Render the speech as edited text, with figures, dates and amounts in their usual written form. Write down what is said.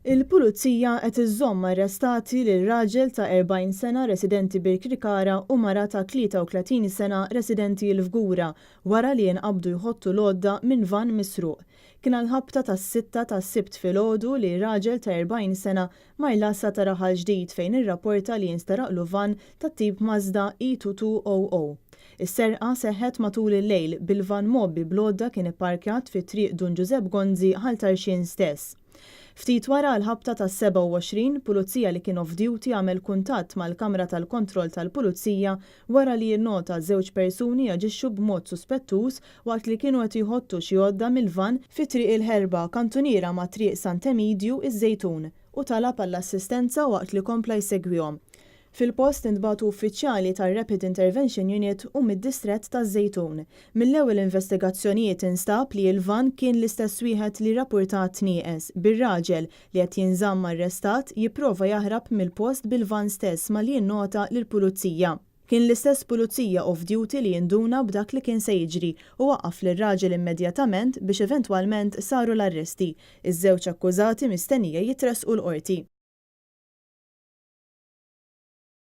Il-Pulizija qed iżżomm arrestati lil raġel ta' 40 sena residenti Birkirkara u mara ta' 33 sena residenti l-Fgura wara li inqabdu jħottu l-għodda minn vann misruq. Kien għall-ħabta tas-sitta tas-Sibt filgħodu li raġel ta' 40 sena mar l-għassa ta' Raħal Ġdid fejn irrapporta li instaraqlu vann tat-tip Mazda E2200. Is-serqa seħħet matul il-lejl bil-vann mgħobbi bl-għodda kien ipparkjat fi Triq Dun Ġużepp Gonzi Ħal Tarxien stess. Ftit wara għall-ħabta tas-27, pulizija li kien off-duty għamel kuntatt mal-kamra tal-kontroll tal-pulizija wara li innota żewġ persuni jaġixxu b'mod suspettuż waqt li kienu qed jħottu xi għodda mill-vann fi Triq il-Ħerba, kantuniera ma' Triq Sant'Emidju, iż-Żejtun, u talab għall-assistenza waqt li kompla jsegwihom. Fil-post intbagħtu uffiċjali tar-Rapid Intervention Unit u mid-Distrett taż-Żejtun. Mill-ewwel investigazzjonijiet instab li l-vann kien l-istess wieħed li rrappurtat nieqes, bir-raġel, li qed jinżamm arrestat, jipprova jaħrab mill-post bil-vann stess malli jinnota lill-pulizija. Kien l-istess pulizija off-duty li induna b'dak li kien se jiġri u waqqaf lir-raġel immedjatament biex eventwalment saru l-arresti. Iż-żewġ akkużati mistennija jitressqu l-Qorti.